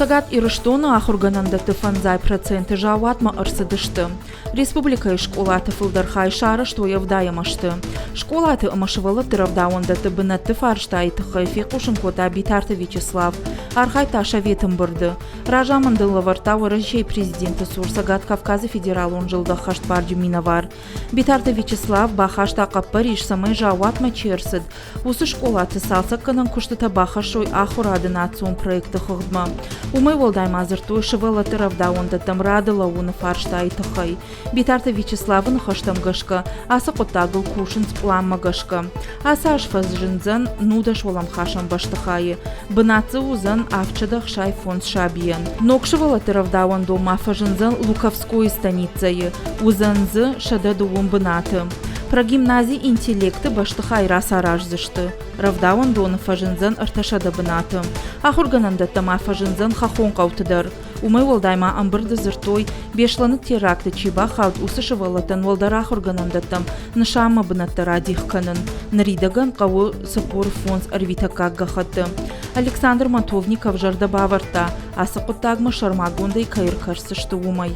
Цӕгат Ирыстоны ахуыргӕнӕндӕтты фӕндзай проценты заууатмӕ ӕрцыдысты. Республикӕйы скъолаты фылдӕр хай сарӕзтой ӕвдайӕм азты. Скъолаты ӕмӕ сывӕллӕтты рӕвдауӕндӕтты бынӕтты фарстайы тыххӕй фехъусын кодта Битарты Вячеслав. Архайдта советы ӕмбырды. Разамынд ын лӕвӕрдта Уӕрӕсейы президенты цур Цӕгат Кавказы федералон зылды ӕххӕстбарджын минӕвар. Битарты Вячеслав бахаста хъӕппӕрис, цӕмӕй заууатмӕ чи ӕрцыд, уыцы скъолаты цалцӕггӕнӕн куыстытӕ бахӕссой ахуырады национ проекты хыгъдмӕ. Уымӕй уӕлдай ма дзырдтой сывӕллӕтты рӕвдауӕндӕттӕм рады лӕууыны фарстайы тыххӕй. Битарты Вячеславы ныхӕстӕм гӕсгӕ, ацы хъуыддагыл кусынц пъланмӕ гӕсгӕ. Ацы аз фӕзындзӕн 19 уӕлӕмхасӕн бӕстыхайы. Бынат дзы уыдзӕн 765 сабийӕн. Ног сывӕллӕтты рӕвдауӕндон ма фӕзындзӕн Луковскойы станицӕйы, уыдзӕн дзы 102 бынаты. Прогимнази «Интеллект»-ы бӕстыхай рацараздзысты. Рӕвдауӕндоны фӕзындзӕн 300 бынаты. Ахуыргӕнӕндӕттӕ ма фӕзындзӕн хӕххон хъӕуты дӕр. Уымӕй уӕлдай ма ӕмбырды дзырдтой, Беслӕны теракты чи бахауд, уыцы сывӕллӕттӕн уӕлдӕр ахуыргӕнӕндӕттӕм нысанмӕ бынӕттӕ радих кӕнын. Ныридӕгӕн хъӕуы 45 ӕрвитӕггаг гӕххӕтты. Александр Матовников зӕрдӕ бавӕрдта, ацы хъуыддагмӕ сӕрмагондӕй кӕй ӕркӕсдзысты, уымӕй.